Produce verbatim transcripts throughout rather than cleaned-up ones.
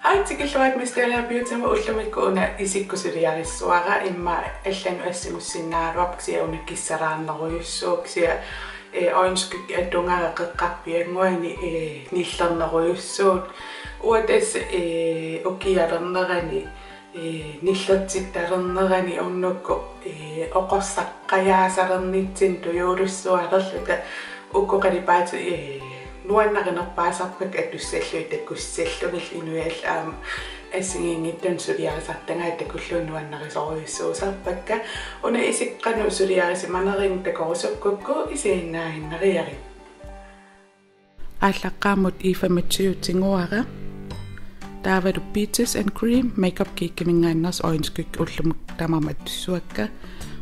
Aatsaat tikilluarit Miss Della Beautymut. Ullumikkut una isikkoq suliarissavara, immaqa allanut assingussinnaaruarpara, kisianni una kissalaarnerujussuuvoq, kisianni, eh, øjenskygge atugara qeqqarpiannguani, eh, nillernerujussuuvoq. Uanga tassa, eh, ukialernerani, eh, nillertittalernerani unnukkut, eh, oqorsaqqajaasalernitsinni tujuulussualerluta uku qalipaatit, eh, nuannarinerpaasarpakka atussallugit takussallugillu, inuit allat aamma assigiinngitsunik suliarisartagaat takullugit nuannarisorujussuusarpakka. Una isikkoq qanoq suliarisimanerini takorusukkukku isiginnaaginnariarit. Aallaqqaammut E femogtyve tiguara. Taavalu Peaches and Cream, Makeup Geekiminngaanneersoq, øjenskygge ullumi tamarmi atussuakka.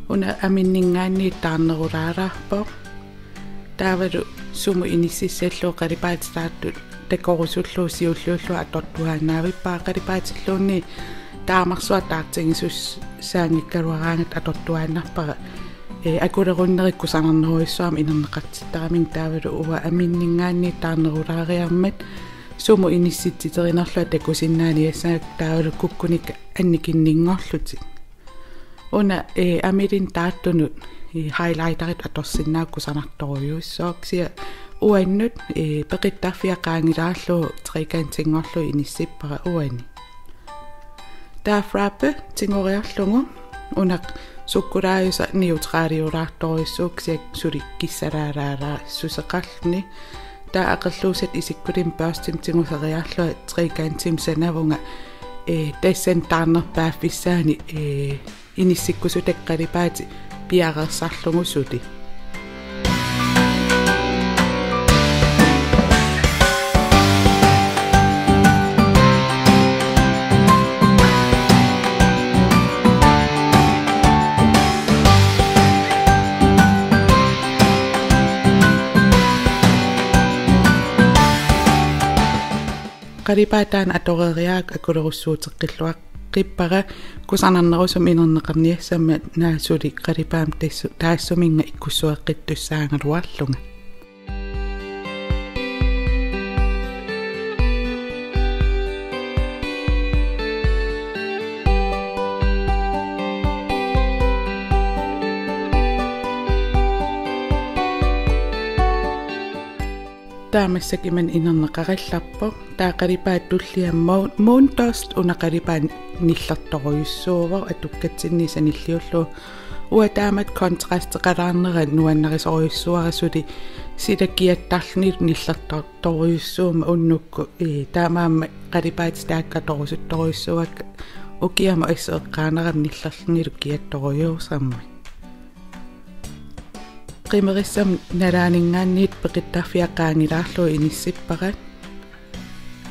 Una aminninngaanniit taarnerulaalaarpoq. Taavalu sumut inississallugu qalipaatit taartut takorusullugu siulliullugu atortuaannavippara, qalipaatilluunniit taamarsuaq taartigisussaanngikkaluaraangatta atortuaannarpara. Eh, akulerunnerit kusanarnerujussuarmik inerneqartittaramigit. Taavalu uanga aminninngaanniit taarnerulaariarmat sumut inissitserinerlunga takusinnaaniassagakku, taavalu kukkunikka annikinninngorlutik. Una, eh, amilinnut taartunut, eh, highlighteritut atorsinnaagukku kusanartorujussuuvoq, kisianni uannut, eh, peqittarfia qaangilaarlugu trekantinngorlugu inissippara uani. Taava Frappe tigoriarlugu, una sukkulaajusaq neutraliulaartorujussuuvoq, kisianni suli kissalaalaarsuseqarluni. Taava aqerluusat isikkulimmik børstimik tiguseriarlunga trekantimik sanavunga, eh, tassani taarnerpaaffissaani, eh, inissikkusutakka qalipaatit piareersarlugu suli. Qalipaat taanna atoreeriarakku akulerussuuteqqilluaqqippara, kusanarnerusumik inerneqarniassammat, naak suli qalipaammik tassu-, taassuminnga ikkussueqqittussaagaluarlunga. Taava massakkut imannak inerneqarallarpoq. Taava qalipaat tullia Moon-, Moondust, una qalipaat nillertorujussuuvoq atukkatsinniit sanilliullugu. Uanga taamatut kontrasteqalaarnera nuannarisorujussuara, suli sila kiattarlunilu nillertortorujussuummat unnukkut, ii, taamaammat qalipaatit taakku atorusuttorujussuuakka, ukiamut assut eqqaanerami nillerlunilu kiattorujussuusarmat. Qimerissama nalaaninngaanniit peqittarfia qaangilaarlugu inissippara.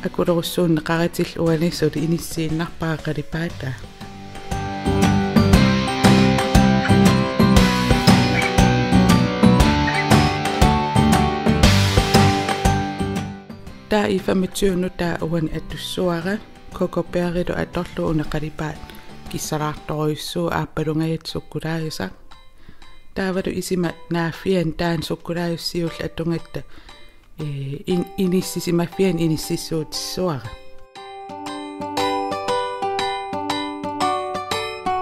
Akulerussuunneqaratillu uani suli inissiinnarpara qalipaataa. Taava E femogtyve nutaaq uani atussuara. Cocoa Bearilu atorlugu una qalipaat kissalaartorujussuuvoq, aappalungajaat sukkulaajusaq. Taavalu isima naaffiani taanna sukkulaajusaq siulleq atugatta, ee, in-, inissisimaffiani inississuutissuara.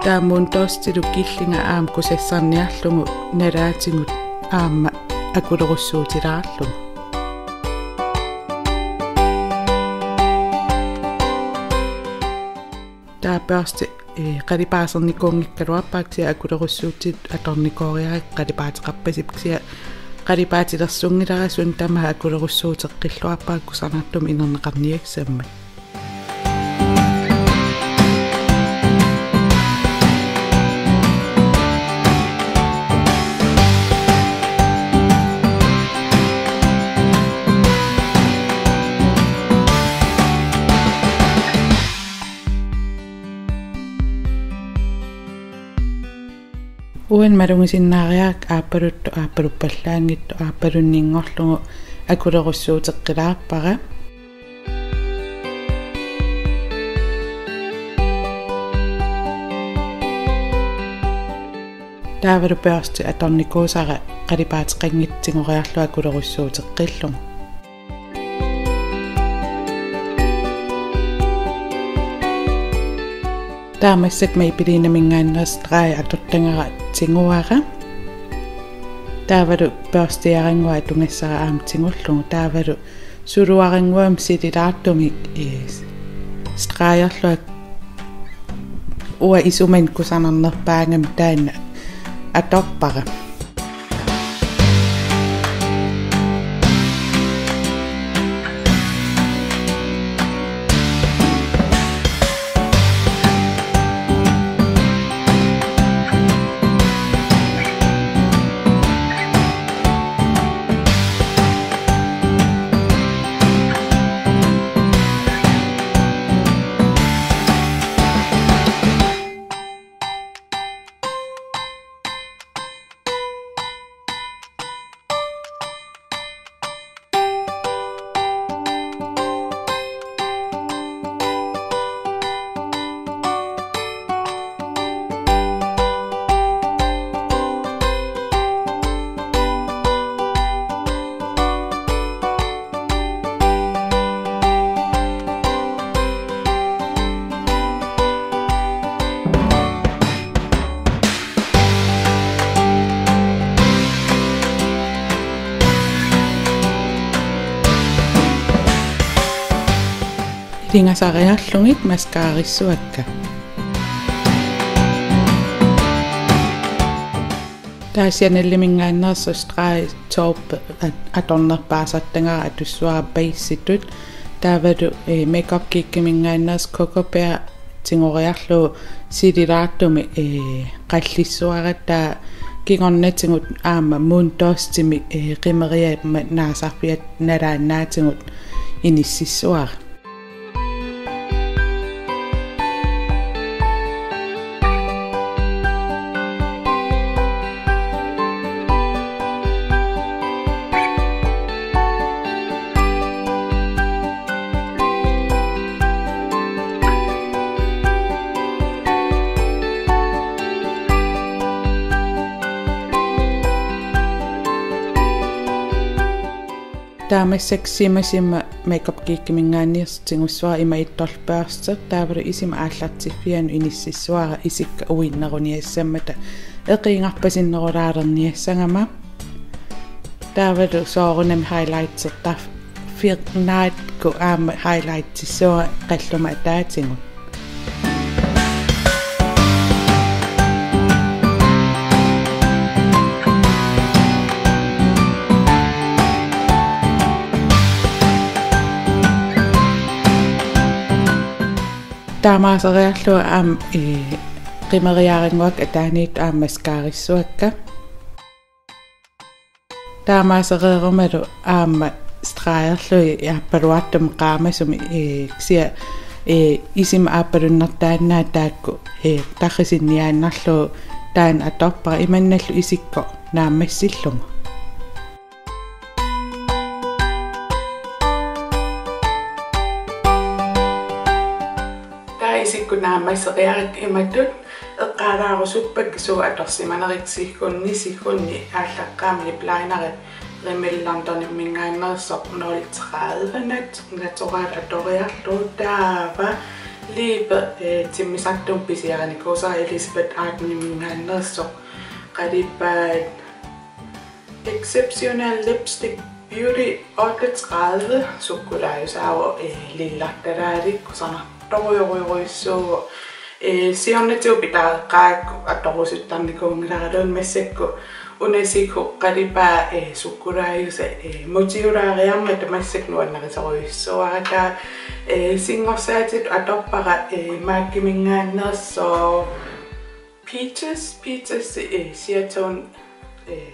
Taava Moondustilu killinga aamma kusassarniarlugu nalaatigut aamma akulerussuutilaarlugu. Taava børsti, eh, qalipaasernikuunngikkaluarpara, kisianni akulerussuutit atornikooriarakku qalipaateqarpasippoq, kisianni qalipaatilersunngilara, suna tamaat akulerussuuteqqilluarpara kusanartumik inerneqarniassammat. Uani malugisinnaariarakku aappaluttoq, aappaluppallaanngitsoq, aappalunninngorlugu akulerussuuteqqilaarpara. Taavalu børsti atornikuusara qalipaateqanngitsoq tigoriarlugu akulerussuuteqqillugu. Taava massakkut Maybellineminngaanneersoq streg atortagara tiguara. Taavalu børstiarannguaq atugassara aamma tigullugu. Taavalu suluarannguamik sililaartumik, eh, stregerlunga uanga isumanni kusanarnerpaagami taanna atorpara. Ilingasariarlugit mascarassuakka. Taava Chaneliminngaanneersoq streg taupe at-, atornerpaasartagara atussavara basetut. Taavalu, eh, Makeup Geekiminngaanneersoq Cocoa Bear tigoriarlugu sililaartumik, eh, qallissavara, taava kingornatigut aamma Moondustimik, eh, qimeriammat naasarfiata nalaannaatigut inississavara. Taava massakkut Shimma Shimma Makeup Geekiminngaanneersoq tigussavara, ima ittorlu børste, taavalu isima aallartiffianut inississavara isikka uinneruniassammata eqiigarpasinnerulaalerniassagama. Taavalu soorunami highlightertarfirnaakkut aamma highlightissavara qalluma ataatigut. Taamaaseriarlugu aamma, eh, qimeriarannguakka ataaniittut aamma mascarassuakka. Taamaasereerumalu aamma stregerlugit aappaluartumik qaamasumik, eh, kisianni, eh, isima aappalunnartaannaat taakku, eh, tarrisinniaannarlugu taanna atorpara, imannallu isikkoq naammassillugu. Taava isikkoq naammasseriarakku imatut eqqaalaarusuppakka suut atorsimanerikka. Siggunni, siggunni aallaqqaammut lip lineri Rimmel Londoniminngaanneersoq nul tredive nat-, natural atoriarlugu, taava liipe, eh, timmisartumik pisiarinikuusara Elizabeth Ardeniminngaanneersoq qalipaat Exceptional Lipstick Beauty otteogtredive, sukkulaajusaavoq, eh, lillartalaalik, kusanartorujorujussuuvoq. Eh, siornatigut pitaareqqaakku atorusuttarnikuunngilara, taava massakkut una siku qalipaat, eh, sukkulaajusaq, eh, mutiulaariarmat massakkut nuannarisorujussuuara. Taava, eh, singorsaatitut atorpara, eh, MAC-iminngaanneersoq Peaches, Peaches, eh, Seatone, eh,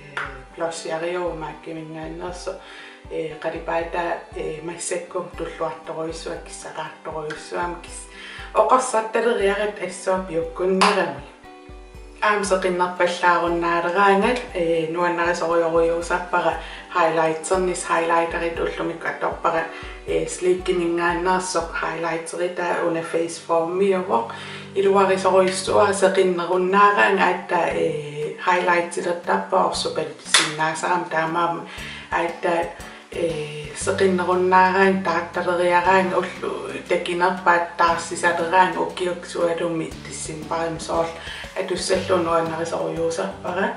blushiariuvoq MAC-iminngaanneersoq, eh, qalipaataa, eh, massakkut tulluartorujussuaq, kissalaartorujussuaq, kis-, oqarsartaleriaratsigit assut piukkunnarami. Aamma seqinnerpallaarunnaareraangat, eh, nuannarisorujorujussuuara highlighternissaq, highlighterit ullumikkut atorpara, eh, Sleekiminngaanneersoq highlighteri, taava una Face Formiuvoq. Iluarisorujussuuara seqinnerunnaaraangat aatsaat, eh, highlightilertarpara orsorpaluttusinnaasarami, taamaammat aatsaat Ee, seqinnerunnaaraanni taartaleriaraanni ullut takinerpaat taarsisaleraanni ukiuksualumi decembarimi soorlu atussallugu nuannarisorujussuusarpara.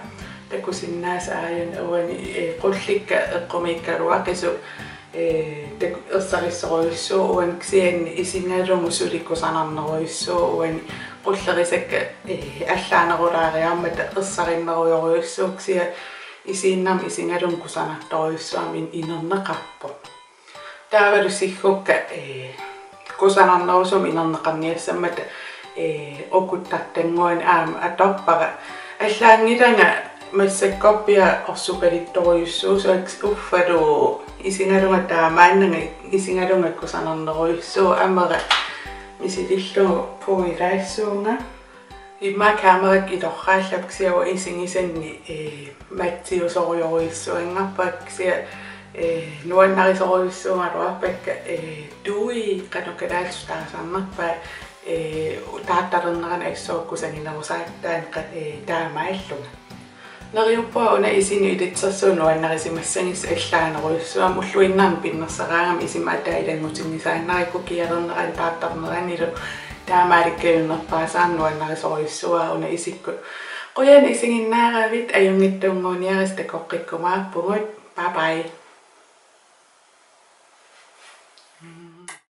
Takusinnaasoq aajuna uani, ee, qullikka eqqumiikkaluaqisut, ee, tak-, ersarissorujussuuvoq uani kisianni isigalugu suli kusanarnerujussuuvoq uani qullerisakka, ee, allaanerulaariarmata ersarinnerujorujussuuvoq kisianni isiinnarmik isigalugu kusanartorujussuarmik in-, inerneqarpoq. Taavalu siggukka, ee, kusanarnerusumik inerneqarniassammata, ee, ukuttartannguani aamma atorpara. Allaanngilanga massakkorpiaq orsupalittorujussuusoq uffalu isigalunga taamaannanga isigalunga kusanarnerujussuuvoq amera misilillugu puilaassuunga. Immaqa kamerakka ilorraallappoq kisianni uanga isigisanni, ee, matsiusorujorujussuanngorpara kisianni, ee, nuannarisorujussuugaluarpakka, ee, tui qanoq kalaallisut taasarnerpaat, ee, taartalernerani assut kusaginerusaartaani qa-, ee, taamaallunga. Neriuppunga una isinut ilitsersuut nuannarisimassagisi allaanerujussuarmik ulluinnarni pinnersaraangama isima ataa ilanngutinnisaannarikku kialernerani taartarneranilu taamaalikkaannerpaasarami nuannarisorujussuara una isikkut. Qujanaq isiginnaaravit, ajunngitsunnguuniarisi, takoqqikkumaarpugut. Bye bye.